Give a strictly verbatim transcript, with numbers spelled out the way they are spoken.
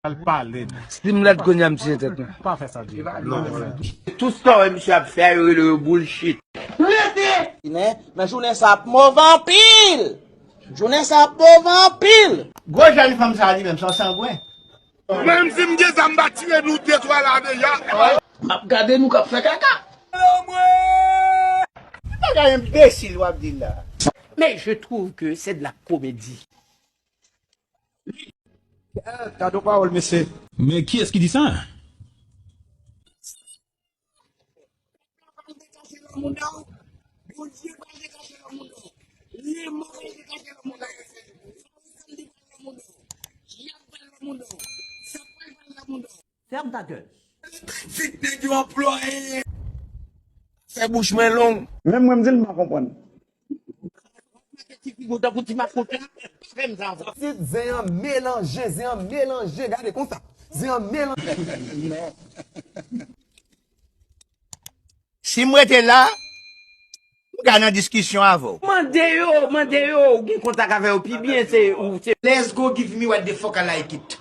Al pale. Si m lèd kounye a, m tiye tèt mwen. Pa fè sa, Jimmy. Tout sa w wè misye ap fè a, yo rele yo bullshit. Men, men jounen sa ap move anpil. Jounen sa ap move anpil. Gwo jèn fanm sa a li menm, se yon sangwen. Menm si m gen zam, m pa tire nou de twa la deja. M ap gade nou k ap fè kaka. Bagay enbesil w ap di la. Mais je trouve que c'est de la comédie. Gade yon pawòl, mesye. Men kiyès ki di sa? Ferme ta gueule. Fit nèg yo anplwaye. Fè bouch mwen long. Menm mwen m di l m pa konprann. Ti figo tankou ti makot la, pa fè m sa ankò. Ti zen an melanje, zen an melanje, gade konsa. Zen an melanje. Si m rete la, m ka nan diskisyon avè w. Mande yo, mande yo, ou gen kontak avè yo pi byen, se ou se. Let's go, give me what the fuck I like it.